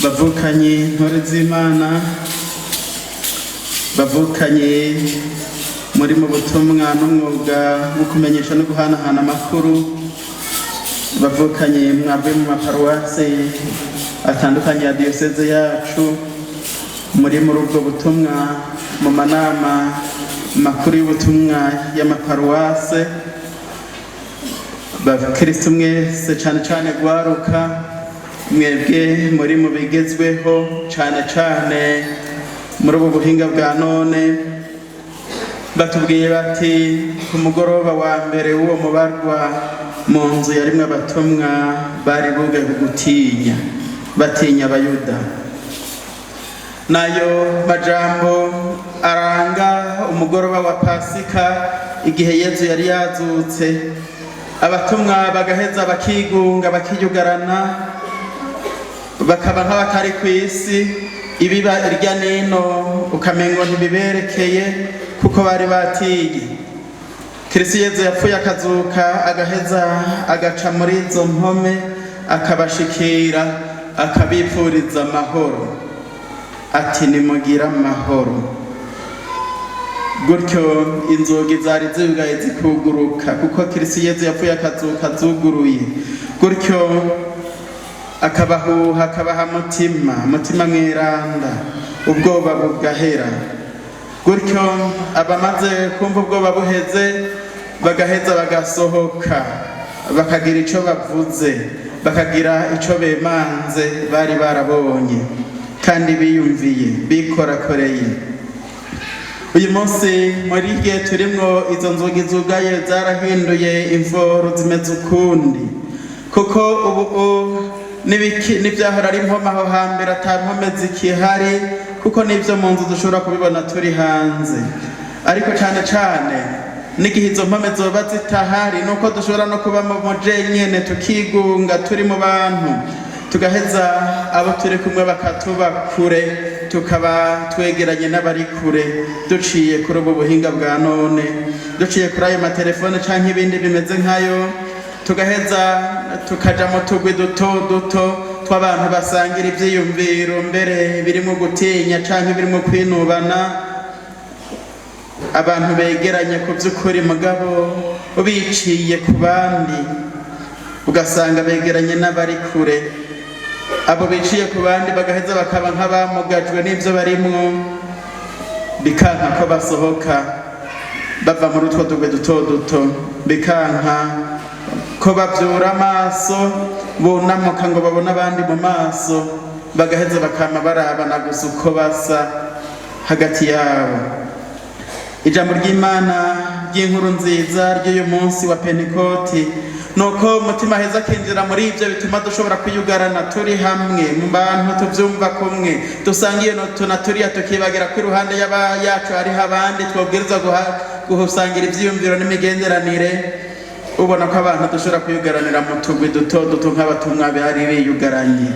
Bavukanye, ntore z'Imana, bavukanye muri mu butumwa n'umwuga wo kumenyesha no guhanahana amakuru, bavukanye mwavuye mu maparuwase atandukanye ya diyoseze yacu, muri ubwo butumwa mu manama makuru y'ubutumwa y'amaparuwase, bakristu mwese, cane cane gwaruka, mwebwe muri mu bigezweho cane cane muri ubu buhinga bwa none, batubwiye bati ku mugoroba wa mbere w'uwo mubarwa mu nzu yarimwe abatumwa bari bugaye ku gutinya, batinya Abayuda. Nayo majambo aranga umugoroba wa Pasika, igihe Yezu yari yazutse, abatumwa bagaheza bakigunga, bakiyugarana, bakaba nk'abatari ku isi, ibiba irya nino ukamengo ntibiberekeye kuko bari batiye. Kristo Yezu yapfuye akazuka, agaheza agaca muri izo mpome, akabashikira, akabipfuriza amahoro, ati: "Nimugire amahoro." Gutyo inzugi zari zugaye zikuguruka, kuko Kristo Yezu yapfuye akazuka zuguruye. Gutyo akabahuha, akabaha Mutima Mweranda, ubwoba bugahera. Gutyo abamaze kumva ubwoba buheze bagaheza bagasohoka, bakagira ico bavuze, bakagira ico bemanze bari barabonye kandi biyumviye, bikorakoreye. Uyu munsi muri gihe turimwo, izo nzugi zugaye zarahinduye imvoro, zimeze ukundi, kuko ubu n'ivyahora ari impome aho hambere ata mpome zikihari, kuko n'ivyo mu nzu dushobora kubibona turi hanze. Ariko cane cane n'igihe izo mpome zoba zitahari, nuko dushobora no kuba mu muje nyene, tukigunga turi mu bantu, tugaheza abo turi kumwe bakatuba kure, tukaba twegeranye n'abari kure, duciye kuri ubu buhinga bwa none, duciye kuri ayo matelefone canke ibindi bimeze nkayo, tugaheza tukaja mu tugwi duto duto tw'abantu basangira ivyiyumviro, mbere birimo gutinya canke birimo kwinubana, abantu begeranye ku vy'ukuri mugabo biciye ku bandi, ugasanga begeranye n'abari kure. Abo biciye ku bandi bagaheza bakaba nk'abamugajwe n'ivyo barimwo, bikanka ko basohoka bava muri utwo tugwi duto duto, bikanka ko bavyura amaso bunamuka ngo babone abandi mu maso, bagaheza bakama barabana gusa uko basa hagati yabo. Ijambo ry'Imana ry'inkuru nziza ry'uyu munsi wa Pentekoti, nuko Umutima heza akinjira muri ibyo bituma dushobora kwiyugarana turi hamwe mu bantu tuvyumva kumwe, dusangiye tuna turiya, tukibagira ko iruhande yacu hariho abandi twobwirizwa gusangira ivyiyumviro n'imigenderanire. Ubona ko abantu dushobora kwiyugaranira mu tugwi duto duto nk'abatumwa bari biyugaranye.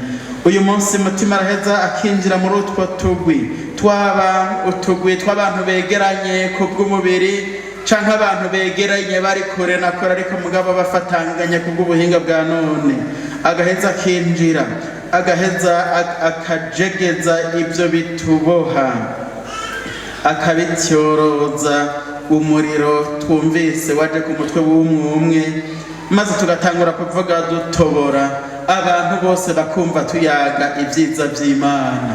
Uyu munsi Mutima araheza akinjira muri utwo tugwi, twaba utugwi tw'abantu begeranye ku bw'umubiri canke abantu begeranye bari kure na kure, ariko mugabo bafatanganye ku bw'ubuhinga bwa none, agaheza akinjira, agaheza akajegeza ivyo bituboha, akabityoroza umuriro twumvise waje ku mutwe w'umwe umwe, maze tugatangura kuvuga dutobora, abantu bose bakumva tuyaga ibyiza by'Imana.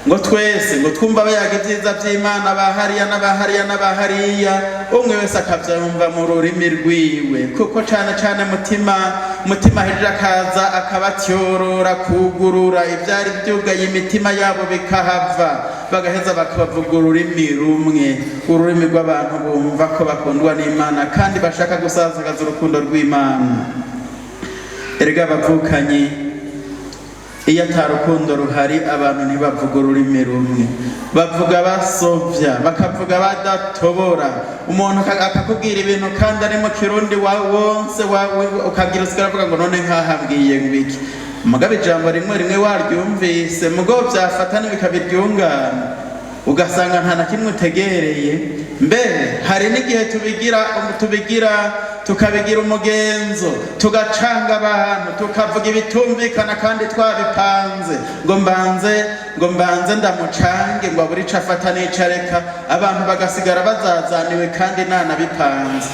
Ngo twese ngo twumva bayaga ibyiza by'Imana, bahariya n'abahariya n'abahariya, umwe wese akavyumva mu rurimi rwiwe, kuko cane cane Mutima ahejeje akaza akabatyorora, kugurura ivyari vyugaye imitima yabo, bikahava, bagaheza bakavuga ururimi rumwe, ururimi rw'abantu bumva ko bakundwa n'Imana kandi bashaka gusasagaza urukundo rw'Imana. Erega abavukanyi, iyo ata rukundo ruhari abantu ntibavuga ururimi rumwe, bavuga basovya, bakavuga badatobora. Umuntu akakubwira ibintu kandi ari mu Kirundi wonse, ukagira usigara avuga ngo: "None nkahambwiye ngo iki?" Mugabo ijambo rimwe rimwe waryumvise, mugabo vyafatana bikabiryungana, ugasanga nta na kimwe utegereye. Mbere hari n'igihe tubigira Tukabigira umugenzo, tugacanga abantu, tukavuga ibitumvikana kandi twabipanze, ngo mbanze ndamucange, ngo abure ico afata n'ico areka, abantu bagasigara bazazaniwe kandi nanabipanze.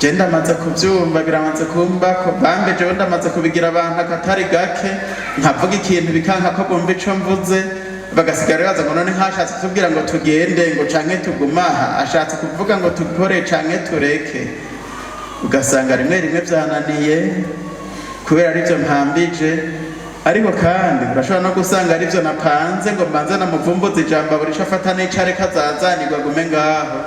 Je ndamaze kuvyumva, biramaze kumbako bambe. Jewe ndamaze kubigira abantu akatari gake, nkavuga ikintu bikanka ko bumva ico mvuze, bagasigara baza ngo: "None nkashatse kutubwira ngo tugende, ngo canke tugumaha? Ashatse kuvuga ngo dukore canke tureke?" Ugasanga rimwe rimwe vyananiye kubera arivyo mpambije. Ariko kandi urashobora no gusanga arivyo napanze, ngo mbanze namuvumbuze ijambo, abura ico afata n'ico areka, azazanirwa agume ngaho.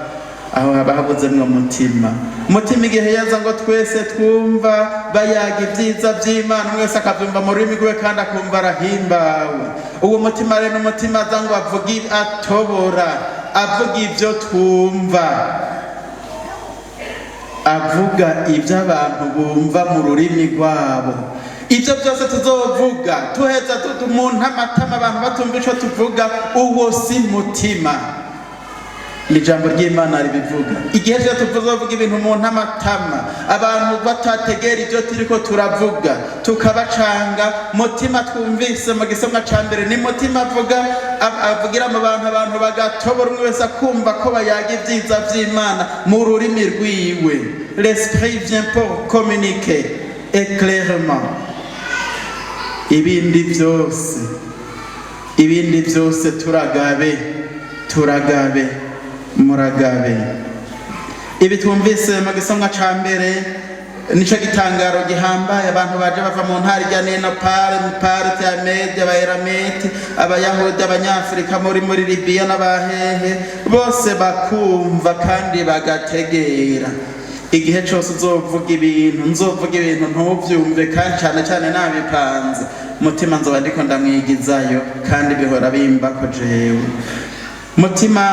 Aho haba habuzemwo mutima. Mutima igihe yaza ngo twese twumva bayaga ibyiza vy'Imana, umwe wese akavyumva mu rurimi rwiwe kandi akumva arahimbawe. Uwo mutima rero, umutima aza ngo avuge, atobora, avuga ivyo twumva, avuga ibyo abantu bumva mu rurimi rwabo. Ibyo byose tuzovuga tuheza mu ntamatama, abantu batumva ico tuvuga, uwo si mutima. Ni ijambo ry'Imana ribivuga. Igihe rero tuzovuga ibintu mu ntamatama, abantu batategera ibyo turiko turavuga, tukabacanga, mutima twumvise mu gisomwa ca mbere ni mutima avuga, avugira mu bantu, abantu bagatobora, umwe wese akumva ko bayaga ibyiza vy'Imana mu rurimi rwiwe. L'esprit vient pour communiquer et clairement. Ibindi byose turagabe, turagabe, muragabe. Ibi twumvise mu gisomwa ca mbere nico gitangaro gihambaye. Abantu baje bava mu ntara ijya nino, pare parte ya Mede, Abaelamite, Abayahudi, Abanyafurika muri Libiya n'abahehe bose, bakumva kandi bagategera. Igihe cose uzovuga ibintu, nzovuga ibintu ntuvyumve, kandi cane cane nabipanze, mutima nzoba ndiko ndamwigizayo, kandi bihora bimbako jewe. Mutima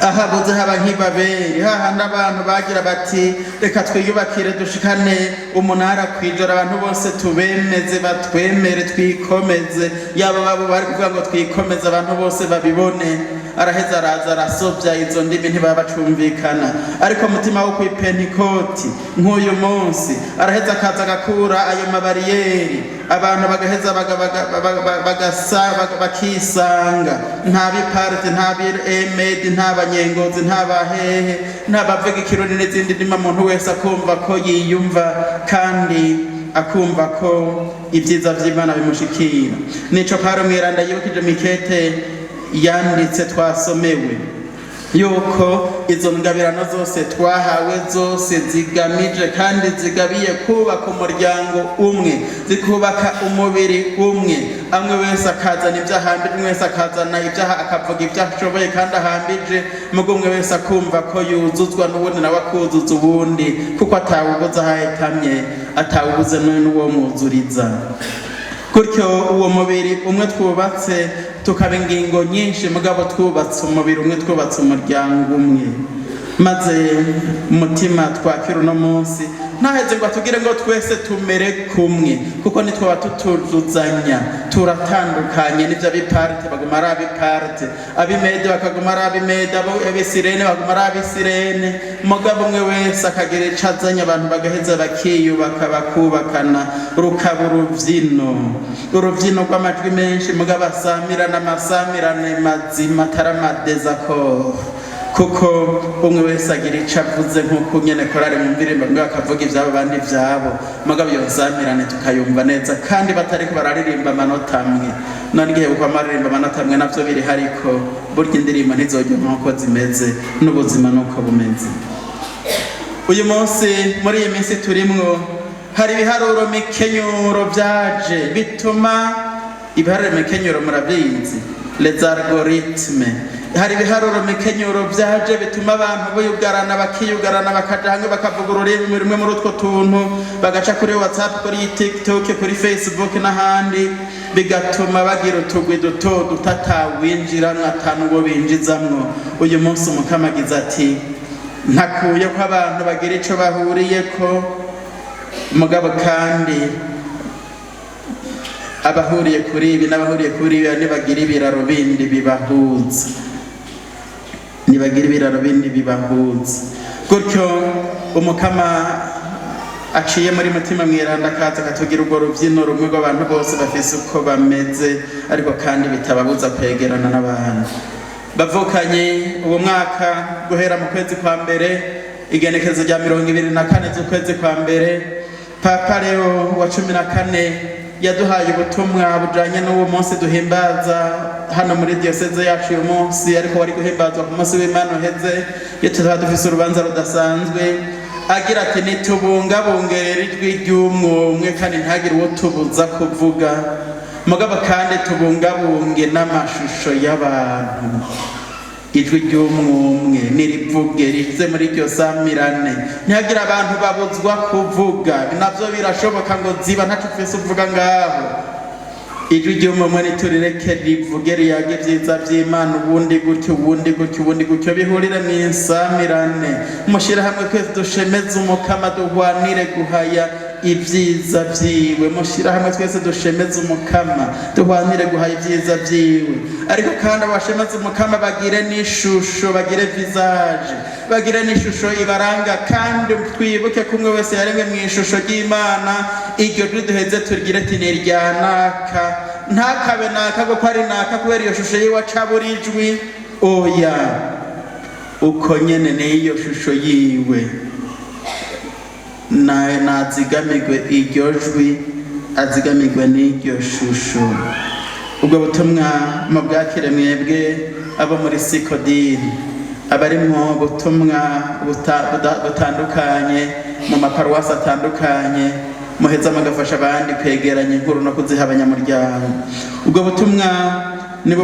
ahabuze haba nk'ibaberi, hahandi abantu bagira bati: "Reka twiyubakire, dushikane umunara kwijoro, abantu bose tubemeze, batwemere, twikomeze." Yaba babo bari kuvuga ngo twikomeze, abantu bose babibone. Araheza araza arasovya izo ndimi, ntibaba bacumvikana. Ariko mutima wo kw'ipentikoti nk'uyu munsi araheza akaza agakura ayo mabariyeri, abantu bagaheza bakisanga. Nta biparte, nta biemedi, nta banyengozi, nta bahehe, nta bavuga Ikirundi n'izindi ndimi, umuntu wese akumva ko yiyumva kandi akumva ko ibyiza vy'Imana bimushikira. Nico Pawulo Mweranda yibukije mikete yanditse twasomewe, yuko izo ngabirano zose twahawe zose zigamije kandi zigabiye kubaka umuryango umwe, zikubaka umubiri umwe. Amwe wese akazana ibyo ahambije, umwe wese akazana ibyo, akavuga ibyo ashoboye kandi ahambije, mugo umwe wese akumva ko yuzuzwa n'uwundi, nawe akuzuza uwundi, kuko atawubuze ahahetamye, atawubuze n'uwo mwuzuriza. Gutyo uwo mubiri umwe twubatse, tukaba ingingo nyinshi, mugabo twubatse umubiri umwe, twubatse umuryango umwe. Maze umutima twakira uno munsi ntaheze ngo atugire ngo twese tumere kumwe, kuko nitwaba tutuzuzanya, turatandukanye. N'ibyo abiparte baguma ari abiparte, abimede bakaguma ari abimede, abisirene baguma ari abisirene, mugabo umwe wese akagira ico azanye, abantu bagaheza bakiyubaka, bakubakana, rukaba uruvyino, uruvyino rw'amajwi menshi, mugabo asamirana, amasamirane mazima, atari ama désaccords, kuko umwe wese agira ico avuze, nk'uko nyene korari mu ndirimbo, bamwe bakavuga ivyabo, abandi ivyabo, mugabo iyo nsamirane tukayumva neza kandi batariko bararirimba amanota amwe. None igihe kuko amaririmba amanota amwe navyo biri, hariko burya indirimbo ntizoryoha nk'uko zimeze. N'ubuzima nuko bumeze. Uyu munsi, muri iyi minsi turimwo, hari ibiharuro mikenyuro vyaje bituma, ibiharuro mikenyuro murabizi, les algorithmes, hari ibiharuro mikenyuro vyaje bituma abantu biyugarana, bakiyugarana, bakaja hamwe, bakavuga ururimi rumwe muri utwo tuntu, bagaca kuri WhatsApp, kuri TikTok, kuri Facebook n'ahandi, bigatuma bagira utugwi duto duto atawinjiramwo, atanuwo binjizamwo. Uyu munsi Umukama agize ati: "Ntakuye ko abantu bagira ico bahuriyeko, mugabo kandi abahuriye kuri ibi n'abahuriye kuri ibi nibagira ibiraro bindi bibahuza, nibagira ibiraro bindi bibahuza." Gutyo Umukama aciye muri Mutima Mweranda akaza akatugira urwo rubyino rumwe rw'abantu bose bafise uko bameze, ariko kandi bitababuza kwegerana n'abantu bavukanye. Uwo mwaka, guhera mu kwezi kwa mbere, igenekerezo rya 24 z'ukwezi kwa mbere, Papa Leo wa 14 yaduhaye ubutumwa bujanye n'uwo munsi duhimbaza hano muri diyoseze yacu uyu munsi, ariko wari guhimbazwa ku munsi w'Imana uheze iyo tutaba dufise urubanza rudasanzwe, agira ati: "Nitubungabunge rero ijwi ry'umwumwe, kandi ntagire uwo tubuza kuvuga, mugabo kandi tubungabunge n'amashusho y'abantu." Ijwi ry'umwumwe nirivuge, rize muri iryo samirane, ntihagire abantu babuzwa kuvuga. Navyo birashoboka ngo ziba ntaco ufise uvuga ngaho. Ijwi ry'umwumwe niturireke rivuge, riyaga ibyiza vy'Imana, ubundi gutyo, ubundi gutyo, ubundi gutyo, bihurire mw'insamirane. Mushirahamwe twese dushemeze Umukama, duhwanire guhaya ibyiza vyiwe. Mushirahamwe twese dushemeze Umukama, duhwanire guhaya ibyiza vyiwe. Ariko kandi abashemeze Umukama bagire n'ishusho, bagire visage, bagire n'ishusho ibaranga. Kandi twibuke ko umwe wese yaremwe mu ishusho ry'Imana. Iryo jwi duheze turigire ati: "Ni irya naka." Ntakabe naka kuko ari naka kubera iyo shusho yiwe acabura ijwi, oya, uko nyene n'iyo shusho yiwe nazigamirwe iryo jwi, azigamirwe n'iryo shusho. Ubwo butumwa mubwakire mwebwe abo muri Sikodini, abari mu butumwa butandukanye mu maparuwasi atandukanye, muheza mugafasha abandi kwegeranya inkuru no kuziha abanyamuryango. Ubwo butumwa nibo.